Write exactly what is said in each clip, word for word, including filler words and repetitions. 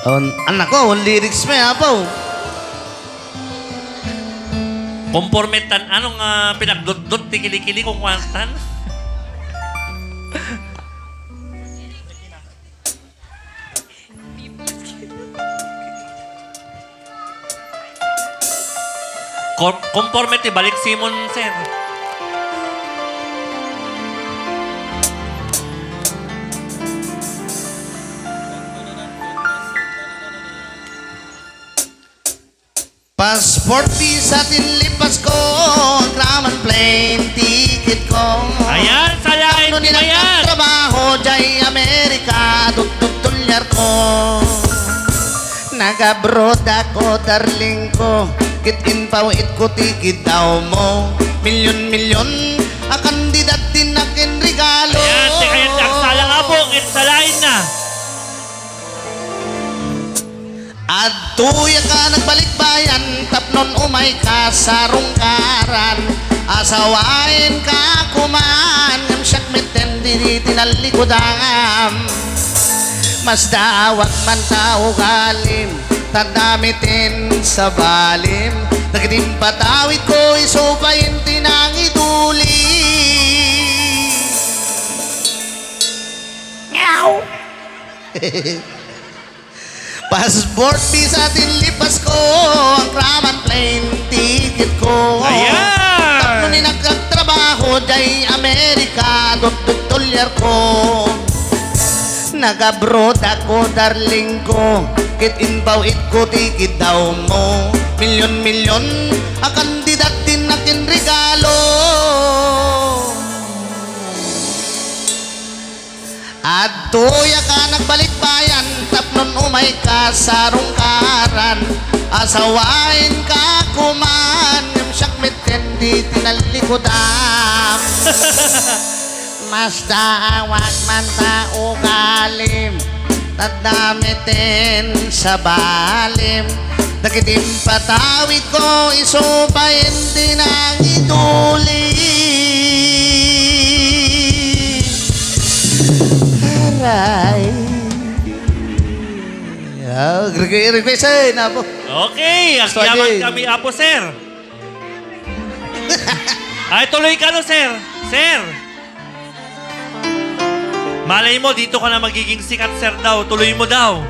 On, anak ko, on lyrics mo, apaw. Konforme tan ano nga pinagdutdot ti kilikili kung kuantan. Kon-, konforme ti balik Simon, sir. Passport, visa, tinlipas ko, agraman plane ticket ko. Ayan, salain Tapno ti ni mayan. Nagtrabaho jay Amerika, tuttutulyar ko. Nag-abroad ako, darling ko, ket inpaw-it ko ti kiddaw mo. Milyon-milyon a kandidat ti nakinregalo. Ayan, ti kayat ti agsala nga po, ket salain na. Adtoyaka nagbalikbayan tapnon umayka sa rungkaran. Asawaenka kuman ngem siak metten ti tinallikudam. Masdaawak man ta ugalim, ta adda metten sabalim. Dagiti impatawidko isu pay ti nangiduli. Nyaw! Passport, visa, tinlipas ko, agraman plane ticket ko. Ayan! Tapno ni nagtrabaho jay Amerika, tuttutulyar ko. Nag-abroad ako, darling ko, ket inpaw-it ko ti kiddaw mo. Milyon-milyon a kandidat ti nakinregalo. Adtoyaka nagbalikbayan tapnon umayka sa rungkaran. Asawaenka kuman ngem siak metten ti tinallikudam. Masdaawak man ta ugalim, ta adda metten sabalim. Dagiti impatawidko isu pay ti nangiduli. Aray. Ah, re-, request, eh, na po. Okay, agyaman kami, Apo, sir. Ay, tuloy ka, no, sir? Sir! Malay mo, dito ka na magiging sikat, sir, daw. Tuloy mo daw.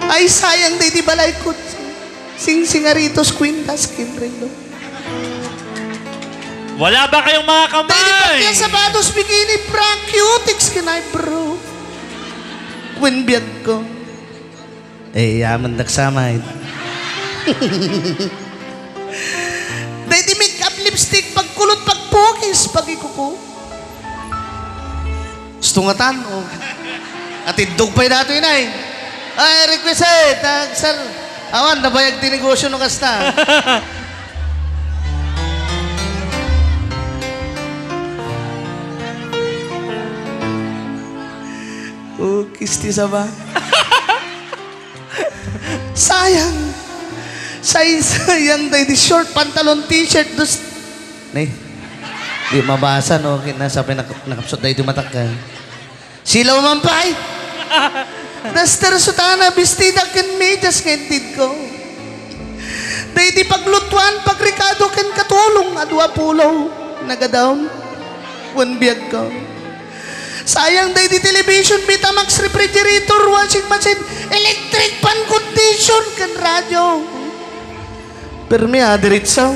Ay, sayang, daydi balay ko. Singsingaritos, kwintas, ken relo. Wala ba kayong mga kamay? Daydi pagka sapatos, bikini, bra, cutex, ken eyebrow. Wen biag ko. Eh, yaman nagsamay. Daydi makeup, lipstick, pagkulot, pagpukis, pagikuko. Gusto nga tan, o. Atiddog pay datoy, nay. Ay, request, eh, tag-, sir. Awan, nabayag ti negosyo no kasta. Ukis ti saba. Sayang. Say-, sayang daydi short, pantalon, t-shirt, dus-, ne. Di mabasa, no? Kinasabay nak-, nakapsot daydi matak, eh. Silaw man pay. Duster, sutana, bestida, ken medias nga intedko. Daydi paglutuan, pagrekado, ken katulong a dua pulo. Nagadawn. Wen biagko. Sayang daydi television, Betamax, refrigerator, washing machine, electric fan, condition, ken radio. Permi a diretso.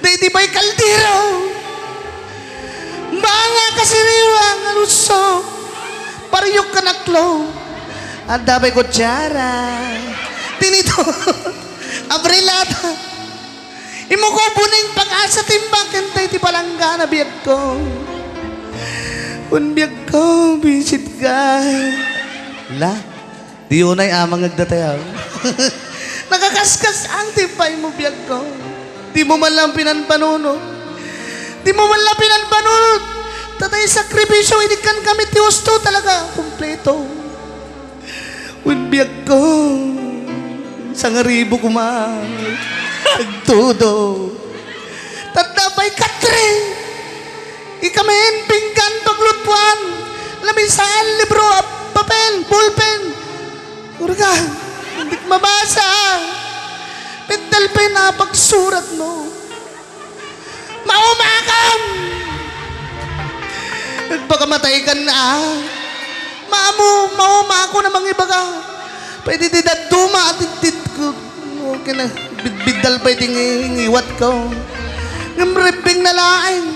Daydi pay kaldero. Banga, kasirira nga luso. Pariok ken aklo. Adda pay kutsara. Tinidor. Abrilada. Imuko, buning, pag-asa, timba, ken daydi palanggana, biagko. Wen biagko, bisit ka. La, di unay amang agdatay, aw. Nakakaskas ang timpay mo, biagko. Di mo man lang pinanpanunot. Di mo man lang pinanpanunot. Tatay sakripisyo, inikkan kami ti husto talaga, kompleto. Wen biagko, sangaribo koma. Agtudo. Tadda pay katre. Ikamin, pinggan, paglutuan, lamisaan, libro, papel, ballpen. Urga, hindi mabasa. Pentel pen a pagsurat mo. Maumakan! Nagpakamatay ka na. Maamu, mauma ako na mangibaga. Pwede ti dadduma at itit ko. Okay na, bidbiddal pa iti ngi-, ngiwat ko. Ngem ribbing na laeng,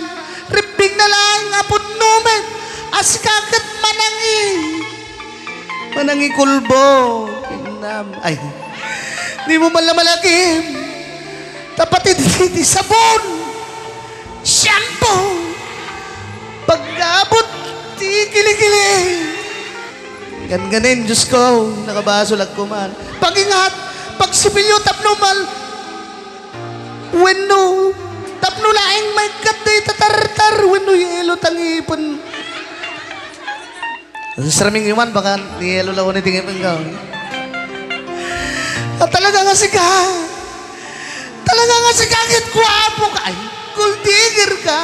ribbing na laeng, Apo Numet, a sika ket manangi. Manangikulbo. Kinam-, ay. Di mo man la malagim. Tapati di, di sabon. Shampoo. Pagabot ti kilikili. Ganganin, Diyos ko, nakabasol agkuman. Pagingat, pagsipilyo tapno mal-, wenno, tapno laeng maikkat day tatartar, wenno yelo tangipen. Sraming yuman, baka niyelo la uni ti ngipin ko. Ah, talaga nga sika. Talaga nga sika, ket guapo ka. Ay, gold digger ka.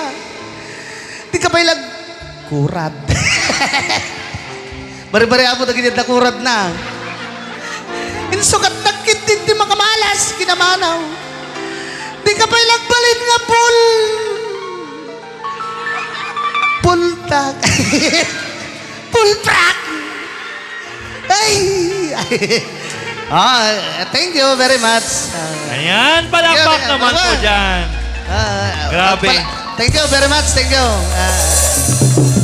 Di ka pay lag-, kurad. Bari-bari apo dagiti nakurad na. Insukat nagkit ti makamalas, kinamanaw. Di ka pay lagbalin nga pul-, pultak. Pultrak! Ay! Ah, thank you very much. Ah, Ayan, palakpak thank you, naman po palakpak. Dyan. Ah, Grabe. pala-, thank you very much, thank you. Ah,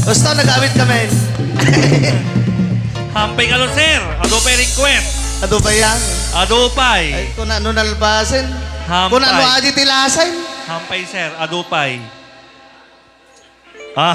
gusto, nag-awit kami. Hampay ka, sir. Adu pay request. Adu pay yan? Adu pay. Ay, kung ano nalpasin. Hampay. Kung ano adi ti lasin. Hampay, sir. Adu pay. Ah.